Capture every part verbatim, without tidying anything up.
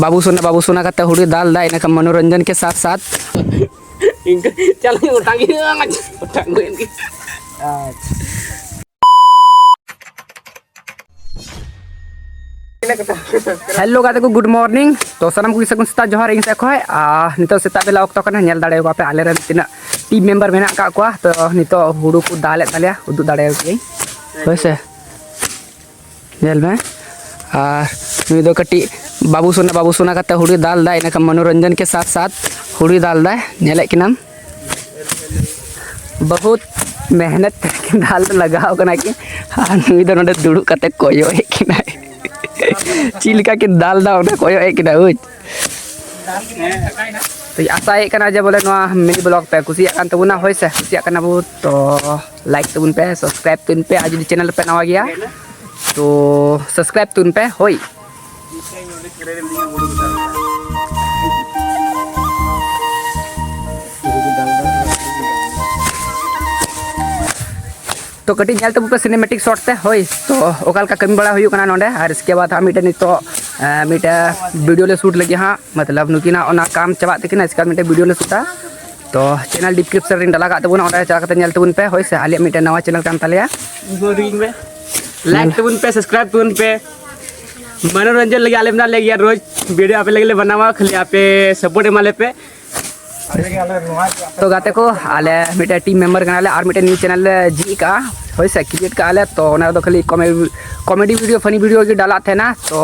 ᱵᱟᱹᱵᱩ ᱥᱳᱱᱟ, ᱵᱟᱹᱵᱩ ᱥᱳᱱᱟ ᱠᱟᱛᱮ ᱦᱩᱲᱩ ᱫᱟᱞ ᱫᱟ, ᱤᱱᱟᱹ ᱠᱷᱟᱱ ᱢᱚᱱᱳᱨᱚᱧᱡᱚᱱ ᱠᱮ ᱥᱟᱛᱷ ᱥᱟᱛᱷ᱾ ᱤᱱᱠᱟᱹ ᱪᱟᱞᱟᱜ ᱜᱚᱴᱟ ᱜᱮ, ᱜᱚᱴᱟ ᱜᱮ᱾ ᱟᱪᱪᱷᱟ᱾ ᱦᱮᱞᱳ ᱜᱟᱛᱮ ᱠᱚ, ᱜᱩᱰ ᱢᱚᱨᱱᱤᱝ᱾ ᱛᱚ ᱥᱟᱱᱟᱢ ᱠᱚᱜᱮ ᱥᱟᱹᱜᱩᱱ ᱥᱮᱛᱟᱜ ᱡᱚᱦᱟᱨ ᱤᱧ ᱥᱮᱫ ᱠᱷᱚᱱ᱾ ᱟᱨ ᱱᱤᱛᱚᱜ ᱥᱮᱛᱟᱜ ᱵᱮᱞᱟ ᱚᱠᱛᱚ ᱠᱟᱱᱟ, ᱧᱮᱞ ᱫᱟᱲᱮᱭᱟᱠᱚᱣᱟ ᱯᱮ ᱟᱞᱮ ᱨᱮᱱ ᱛᱤᱱᱟᱹᱜ ᱴᱤᱢ ᱢᱮᱢᱵᱟᱨ ᱢᱮᱱᱟᱜ ᱟᱠᱟᱫ ᱠᱚᱣᱟ᱾ ᱛᱚ ᱱᱤᱛᱚᱜ ᱦᱩᱲᱩ ᱠᱚ ᱫᱟᱞᱮᱫ ᱛᱟᱞᱮᱭᱟ, ᱩᱫᱩᱜ ᱫᱟᱲᱮᱭᱟᱠᱚ ᱜᱤᱭᱟᱹᱧ, ᱦᱳᱭ ᱥᱮ᱾ ᱧᱮᱞ ᱢᱮ᱾ ᱟᱨ ᱱᱩᱭ ᱫᱚ ᱠᱟᱹᱴᱤᱡ ᱵᱟᱹᱵᱩ ᱥᱳᱱᱟ, ᱵᱟᱹᱵᱩ ᱥᱳᱱᱟ ᱠᱟᱛᱮ ᱦᱩᱲᱩᱭ ᱫᱟᱞ ᱫᱟ, ᱤᱱᱟᱹ ᱠᱷᱟᱱ ᱢᱚᱱᱳᱨᱚᱧᱡᱚᱱ ᱠᱮ ᱥᱟᱛᱷ ᱥᱟᱛᱷ ᱦᱩᱲᱩᱭ ᱫᱟᱞ ᱫᱟᱭ, ᱧᱮᱞᱮᱫ ᱠᱤᱱᱟᱢ᱾ ᱵᱚᱦᱩᱛ ᱢᱮᱦᱱᱚᱛ ᱠᱟᱛᱮ ᱫᱟᱞ ᱨᱮ ᱞᱟᱜᱟᱣ ᱠᱟᱱᱟ ᱠᱤᱱ, ᱟᱨ ᱱᱩᱭ ᱫᱚ ᱱᱚᱰᱮ ᱫᱩᱲᱩᱵ ᱠᱟᱛᱮ ᱠᱚᱭᱚᱜ ᱮᱫ ᱠᱤᱱᱟᱭ᱾ ᱪᱮᱫ ᱞᱮᱠᱟ ᱠᱤᱱ ᱫᱟᱞ ᱫᱟ, ᱚᱸᱰᱮ ᱠᱚᱭᱚᱜ ᱮᱫ ᱠᱤᱱᱟ, ᱵᱩᱡᱽ᱾ ᱛᱚᱧ ᱟᱥᱟᱭᱮᱫ ᱠᱟᱱᱟ ᱡᱮ ᱵᱚᱞᱮ ᱱᱚᱣᱟ ᱢᱤᱱᱤ ᱵᱞᱚᱜ ᱯᱮ ᱠᱩᱥᱤᱭᱟᱜ ᱠᱟᱱ ᱛᱟᱵᱚᱱᱟ, ᱦᱳᱭ ᱥᱮ, ᱠᱩᱥᱤᱭᱟᱜ ᱠᱟᱱᱟ ᱵᱚ, ᱛᱚ ᱞᱟᱭᱤᱠ ᱛᱟᱵᱚᱱ ᱯᱮ, ᱥᱟᱵᱥᱠᱨᱟᱭᱤᱵ ᱛᱟᱵᱚᱱ ᱯᱮ, ᱟᱨ ᱡᱩᱫᱤ ᱪᱮᱱᱮᱞ ᱯᱮ ᱱᱟᱣᱟ ᱜᱮᱭᱟ ᱛᱚ ᱥᱟᱵᱥᱠᱨᱟᱭᱤᱵ ᱛᱟᱵᱚᱱ ᱯᱮ, ᱦᱳᱭ᱾ ᱛᱚ ᱠᱟᱹᱴᱤᱡ ᱧᱮᱞ ᱛᱟᱵᱚ ᱯᱮ ᱥᱤᱱᱮᱢᱮᱴᱤᱠ ᱥᱚᱴ ᱛᱮ, ᱦᱳᱭ᱾ ᱛᱚ ᱚᱠᱟ ᱞᱮᱠᱟ ᱠᱟᱹᱢᱤ ᱵᱟᱲᱟ ᱦᱩᱭᱩᱜ ᱠᱟᱱᱟ ᱱᱚᱰᱮ, ᱟᱨ ᱤᱥᱠᱮ ᱵᱟᱫ ᱦᱟᱸᱜ ᱢᱤᱫᱴᱮᱱ ᱱᱤᱛᱚᱜ, ᱮᱸ, ᱢᱤᱫᱴᱮᱱ ᱵᱷᱤᱰᱤᱭᱳ ᱞᱮ ᱥᱩᱴ ᱞᱟᱹᱜᱤᱫ ᱦᱟᱸᱜ, ᱢᱚᱛᱞᱚᱵ ᱱᱩᱠᱤᱱᱟᱜ ᱚᱱᱟ ᱠᱟᱢ ᱪᱟᱵᱟᱜ ᱛᱟᱹᱠᱤᱱᱟ, ᱤᱥᱠᱮ ᱵᱟᱫ ᱢᱤᱫᱴᱮᱱ ᱵᱷᱤᱰᱤᱭᱳ ᱞᱮ ᱥᱩᱴᱟ᱾ ᱛᱚ ᱪᱮᱱᱮᱞ ᱰᱤᱥᱠᱨᱤᱯᱥᱚᱱ ᱨᱤᱧ ᱰᱟᱞᱟ ᱠᱟᱜ ᱛᱟᱵᱚᱱᱟ, ᱚᱸᱰᱮ ᱪᱟᱞᱟᱣ ᱠᱟᱛᱮ ᱧᱮᱞ ᱛᱟᱵᱚᱱ ᱯᱮ, ᱦᱳᱭ ᱥᱮ, ᱟᱞᱮᱭᱟᱜ ᱢᱤᱫᱴᱮᱱ ᱱᱟᱣᱟ ᱪᱮᱱᱮᱞ ᱠᱟᱱ ᱛᱟᱞᱮᱭᱟ᱾ ᱞᱟᱭᱤᱠ ᱛᱟᱵᱚᱱ ᱯᱮ, ᱥᱟᱵᱥᱠᱨᱟᱭᱤᱵ ᱛᱟᱵᱚᱱ ᱯᱮ, ᱢᱚᱱᱳᱨᱚᱧᱡᱚᱱ ᱞᱟᱹᱜᱤᱫ ᱟᱞᱮ ᱢᱮᱱᱟᱜ ᱞᱮ ᱜᱮᱭᱟ, ᱨᱳᱡᱽ ᱵᱷᱤᱰᱤᱭᱳ ᱟᱯᱮ ᱞᱟᱹᱜᱤᱫ ᱞᱮ ᱵᱮᱱᱟᱣᱟ, ᱠᱷᱟᱹᱞᱤ ᱟᱯᱮ ᱥᱟᱯᱳᱨᱴ ᱮᱢᱟ ᱞᱮ ᱯᱮ᱾ ᱛᱚ ᱜᱟᱛᱮ ᱠᱚ, ᱟᱞᱮ ᱢᱤᱫᱴᱮᱱ ᱴᱤᱢ ᱢᱮᱢᱵᱟᱨ ᱠᱟᱱᱟᱞᱮ, ᱟᱨ ᱢᱤᱫᱴᱮᱱ ᱱᱤᱭᱩ ᱪᱮᱱᱮᱞ ᱞᱮ ᱡᱷᱤᱡ ᱠᱟᱜᱼᱟ, ᱦᱳᱭ ᱥᱮ, ᱠᱨᱤᱭᱮᱴ ᱠᱟᱜᱼᱟ ᱞᱮ᱾ ᱛᱚ ᱚᱱᱟ ᱨᱮᱫᱚ ᱠᱷᱟᱹᱞᱤ ᱠᱚᱢᱮ-, ᱠᱚᱢᱮᱰᱤ ᱵᱷᱤᱰᱤᱭᱳ, ᱯᱷᱟᱱᱤ ᱵᱷᱤᱰᱤᱭᱳ ᱜᱮ ᱰᱟᱞᱟᱜ ᱛᱟᱦᱮᱱᱟ᱾ ᱛᱚ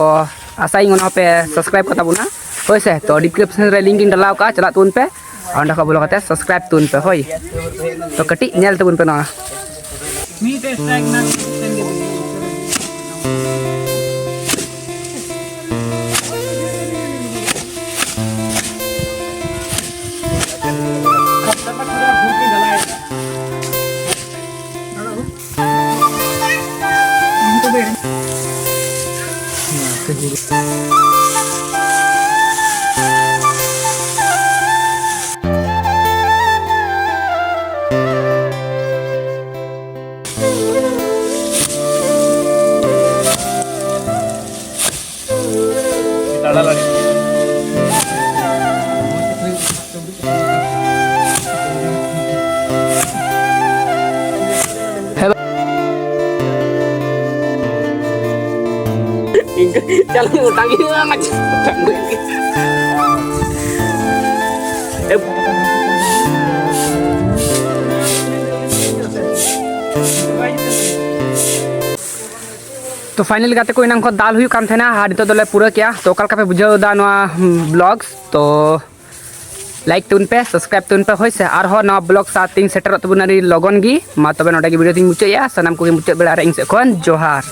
ᱟᱥᱟᱭᱟᱹᱧ ᱚᱱᱟ ᱦᱚᱸᱯᱮ ᱥᱟᱵᱥᱠᱨᱟᱭᱤᱵ ᱠᱟᱛᱟ ᱵᱚᱱᱟ, ᱦᱳᱭ ᱥᱮ᱾ ᱛᱚ ᱰᱤᱥᱠᱨᱤᱯᱥᱚᱱ ᱨᱮ ᱞᱤᱝᱠ ᱤᱧ ᱰᱟᱞᱟᱣ ᱠᱟᱜᱼᱟ, ᱪᱟᱞᱟᱜ ᱛᱟᱵᱚᱱ ᱯᱮ, ᱟᱨ ᱚᱸᱰᱮ ᱠᱷᱚᱱ ᱵᱚᱞᱚ ᱠᱟᱛᱮ ᱥᱟᱵᱥᱠᱨᱟᱭᱤᱵ ᱛᱟᱵᱚᱱ ᱯᱮ, ᱦᱳᱭ᱾ ᱛᱚ ᱠᱟᱹᱴᱤᱡ ᱧᱮᱞ ᱛᱟᱵᱚᱱ ᱯᱮ ᱱᱚᱣᱟ᱾ ᱪᱟᱞᱟᱜ ᱚᱴᱟᱝ ᱦᱩᱭᱩᱜᱼᱟ, ᱚᱱᱟ ᱚᱴᱟᱝ ᱦᱩᱭᱩᱜ ᱜᱮ᱾ ᱛᱚ finally ᱜᱟᱛᱮ ᱠᱚ, ᱮᱱᱟᱝ ᱠᱷᱚᱱ ᱫᱟᱞ ᱦᱩᱭᱩᱜ ᱠᱟᱱ ᱛᱟᱦᱮᱱᱟ ᱟᱨ ᱱᱤᱛᱚᱜ ᱫᱚᱞᱮ ᱯᱩᱨᱟᱹ ᱠᱮᱜᱼᱟ᱾ ᱛᱚ ᱚᱠᱟ ᱞᱮᱠᱟ ᱯᱮ ᱵᱩᱡᱷᱟᱹᱣ ᱮᱫᱟ ᱱᱚᱣᱟ vlogs? ᱛᱚ like ᱛᱟᱵᱚᱱ ᱯᱮ, subscribe ᱛᱟᱵᱚᱱ ᱯᱮ, ᱦᱳᱭ ᱥᱮ᱾ ᱟᱨᱦᱚᱸ ᱱᱟᱣᱟ vlog ᱥᱟᱶ ᱛᱤᱧ ᱥᱮᱴᱮᱨᱚᱜ ᱛᱟᱵᱚᱱᱟ ᱟᱹᱰᱤ ᱞᱚᱜᱚᱱ ᱜᱮ᱾ ᱢᱟ ᱛᱚᱵᱮ ᱱᱚᱰᱮ ᱜᱮ video ᱫᱚᱧ ᱢᱩᱪᱟᱹᱫ ᱮᱜᱼᱟ᱾ ᱥᱟᱱᱟᱢ ᱠᱚᱜᱮ ᱢᱩᱪᱟᱹᱫ ᱵᱮᱲᱟ ᱨᱮ ᱤᱧ ᱥᱮᱫ ᱠᱷᱚᱱ ᱡᱚᱦᱟᱨ᱾